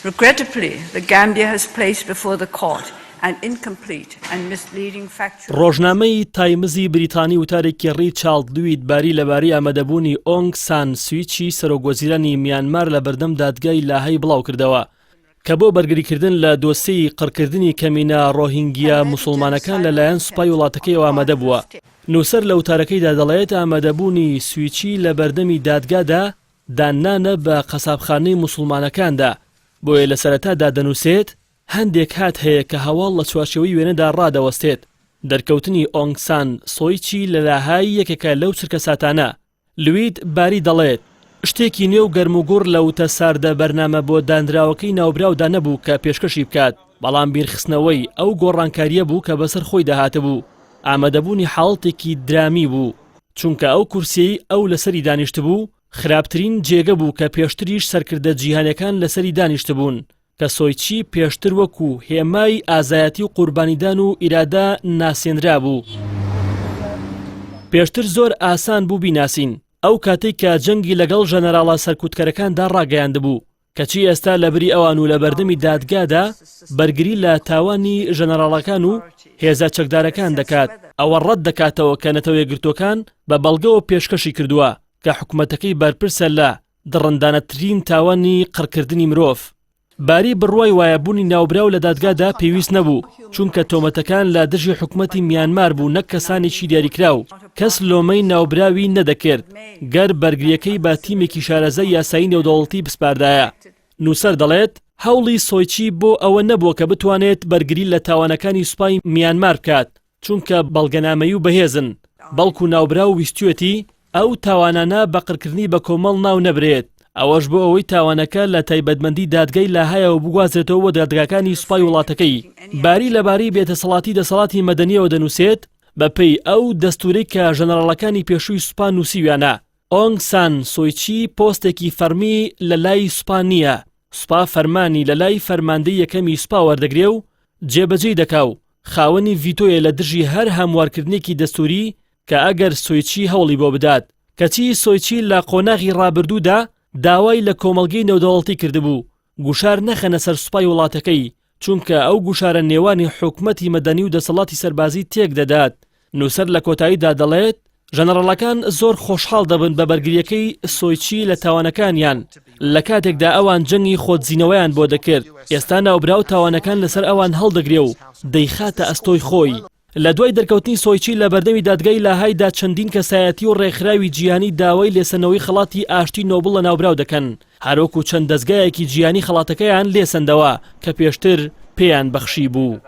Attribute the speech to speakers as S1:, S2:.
S1: Regrettably, The Gambia has placed before the court an incomplete and misleading factual.
S2: ڕۆژنامەی تایمزی بریتانی وتارێکی ڕیچاڵد لوید باری لەبارەی ئامادەبوونی ئۆنگ سان سویچی سەرۆک وەزیرانی میانمار لە بەردەم دادگای لاهای بڵاوکردەوە کە بۆ بەرگریکردن لە دۆسێی قڕکردنی کەمینە ڕۆهینگیا موسوڵمانەکان لەلایەن سوپای وڵاتەکەیەوە ئامادە بووە. نووسەر لە وتارەکەیدا دەڵێت ئامادەبوونی سویچی لە بەردەمی دادگادا داننانە بە قەسابخانەی موسوڵمانەکاندا، بۆیە لە سەرەتادا دەنووسێت، هەندێک کات هەیە کە هەواڵ لە چوارچێوەی وێنەدا ڕادەوەستێت، دەرکەوتنی ئۆنگ سان سۆیچی لە لاهای یەکێکە لەو چرکەساتانە. لوید باری دەڵێت، شتێکی نوێ و گەرموگوڕ لە وتە ساردە بەرنامە بۆ دانراوەکەی ناوبراودا نەبوو کە پێشکەشی بکات، بەڵام بیرخستنەوەی ئەو گۆڕانکارییە بوو کە بەسەر خۆیدا هاتبوو، ئامادەبوونی حاڵەتێکی درامی بوو، چونکە ئەو کورسییەی ئەو لەسەری دانیشتبوو، خراپترین جێگە بوو کە پێشتریش سەرکردە جیهانیەکان لەسەری دانیشتبوون، کە سۆیچی پێشتر وەکو هێمای ئازایەتی و قوربانیدان و ئیرادە ناسێنرابوو. پێشتر زۆر ئاسان بوو بیناسین، ئەو کاتەی کە جەنگی لەگەڵ ژەنەراڵە سەرکوتکەرەکاندا ڕاگەیاندبوو، کەچی ئێستا لەبری ئەوان و لەبەردەمی دادگادا بەرگری لە تاوانی ژەنەراڵەکان و هێزە چەکدارەکان دەکات، ئەوە ڕەت دەکاتەوە کە نەتەوە یەکگرتووەکان بە بەڵگەوە پێشکەشی کردووە کە حکومەتەکەی بەرپرسە لە دڕندانەترین تاوانی قڕکردنی مرۆڤ. باری بڕوای وایە بوونی ناوبراو لە دادگادا پێویست نەبوو، چونکە تۆمەتەکان لە دژی حکومەتی میانمار بوو نەک کەسانێکی دیاریکراو، کەس لۆمەی ناوبراوی نەدەکرد گەر بەرگرییەکەی بە تیمێکی شارەزای یاسایی نێودەوڵەتی بسپاردایە. نووسەر دەڵێت، هەوڵی سۆیچی بۆ ئەوە نەبووە کە بتوانێت بەرگری لە تاوانەکانی سوپای میانمار بکات، چونکە بەڵگەنامەیی و بەهێزن، بەڵکو ناوبراو ویستویەتی ئەو تاوانانە بە قڕکردنی بەکۆمەڵ ناو نەبرێت، ئەوەش بۆ ئەوەی تاوانەکە لە تایبەتمەندی دادگای لاهایەوە بگوازرێتەوە بۆ دادگاکانی سوپای وڵاتەکەی. باری لەبارەی بێدەسەڵاتی دەسەڵاتی مەدەنییەوە دەنووسێت، بەپێی ئەو دەستوورەی کە ژەنەراڵەکانی پێشووی سوپا نووسیویانە، ئۆنگ سان سویچی پۆستێکی فەڕمی لە لای سوپا نییە، سوپا فەرمانی لە لای فەرماندەی یەکەمی سوپا وەردەگرێ و جێبەجێی دەکا و خاوەنی ڤیتۆیە لە دژی هەر هەموارکردنێکی دەستووری کە ئەگەر سویچی هەوڵی بۆ بدات، کەچی سویچی لە قۆناغی ڕابردوودا داوای لە کۆمەڵگەی نێودەوڵەتی کردبوو گوشار نەخەنە سەر سوپای وڵاتەکەی، چونکە ئەو گوشارە نێوانی حکومەتی مەدەنی و دەسەڵاتی سەربازی تێکدەدات. نووسەر لە کۆتاییدا دەڵێت، ژەنەڕاڵەکان زۆر خۆشحاڵ دەبن بە بەرگرییەکەی سۆیچی لە تاوانەکانیان، لە کاتێکدا ئەوان جەنگی خۆدزینەوەیان بۆ دەکرد، ئێستا ناوبراو تاوانەکان لەسەر ئەوان هەڵدەگرێ و دەیخاتە ئەستۆی خۆی. لە دوای دەرکەوتنی سۆیچی لە بەردەمی دادگای لاهایدا چەندین کەسایەتی و ڕێکخراوی جیهانی داوای لێسەندنەوەی خەڵاتی ئاشتی نۆبڵ لە ناوبراو دەکەن، هەروەکو چەند دەزگایەکی جیهانی خەڵاتەکەیان لێسەندەوە کە پێشتر پێیان بەخشیبوو.